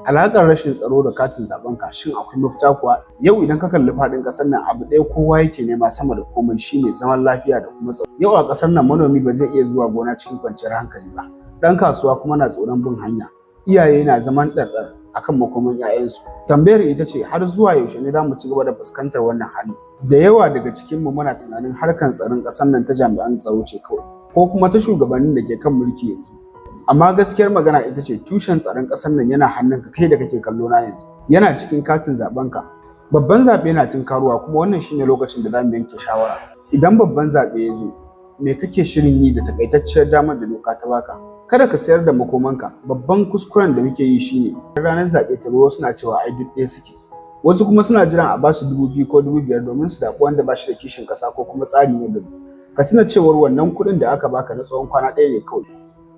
Alaƙar rashin tsaro da katin zaben ka, shin akwai mafita kuwa? Yau idan ka kalli faɗin ƙasar nan, abu ɗaya kowa yake nema sama da komai shine zaman lafiya da kuma tsaro. Yau a ƙasar nan manomi ba zai iya zuwa gona cikin kwanciyar hankali ba. Ɗan kasuwa kuma na tsoron bin hanya. Iyaye na zaman ɗarɗar akan makoman 'ya'yansu. Tambayar ita ce, har zuwa yaushe ne za mu ci gaba da fuskantar wannan hali? Da yawa daga cikinmu muna tunanin harkar tsaron ƙasar nan ta jami'an tsaro ce kawai, ko kuma ta shugabannin da ke kan mulki yanzu. Amma gaskiyar magana ita ce, tushen tsaron ƙasar nan yana hannunka kai da kake kallo na yanzu. Yana cikin katin zaɓenka. Babban zaɓe na tunkarowa, kuma wannan shine lokacin da za mu yanke shawara. Idan babban zaɓe ya zo, me kake shirin yi da takaitacciyar damar da doka ta baka? Kada ka sayar da makomanka. Babban kuskuren da muke yi shine, ranar zaɓe ta zo, wasu na cewa ai duk ɗaya suke. Wasu kuma suna jiran a basu 2,000 ko 5,000 domin su zaɓi wanda ba shi da kishin ƙasa ko kuma tsari na gari. Ka tuna cewar wannan kuɗin da aka baka na tsawon kwana ɗaya ne kawai,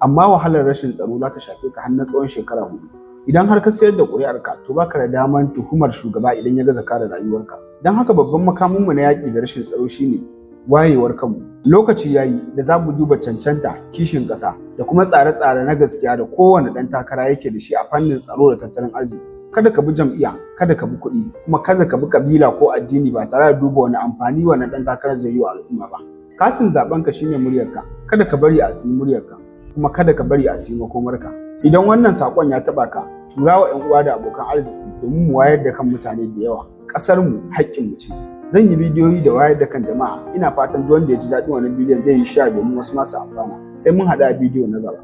amma wahalar rashin tsaro za ta shafe ka har na tsawon shekara 4. Idan har ka sayar da ƙuri'arka, to baka da damar tuhumar shugaba idan ya gaza kare rayuwarka. Don haka babban makaminmu na yaƙi da rashin tsaro shine wayewar kanmu. Lokaci ya yi da za mu duba cancanta, kishin ƙasa da kuma tsare-tsare na gaskiya da kowane ɗan takara yake da shi a fannin tsaro da tattalin arziki. Kada ka bi jam'iyya, kada ka bi kuɗi, kuma kada ka bi ƙabila ko addini ba tare da duba wani amfani wannan ɗan takarar zai yi wa al'umma ba. Katin zaɓenka shine muryarka, kada ka bari a siyi muryarka, kuma kada ka bari a siyi makomarka. Idan wannan saƙon ya taɓa ka, tura wa 'yan uwa da abokan arziki domin mu wayar da kan mutane da yawa. Ƙasarmu haƙƙinmu ce. Zan yi bidiyoyi da wayar da kan jama'a. Ina fatan duk wanda ya ji daɗin wannan bidiyon zai yi share domin wasu masu amfana. Sai mun haɗu a bidiyo na gaba.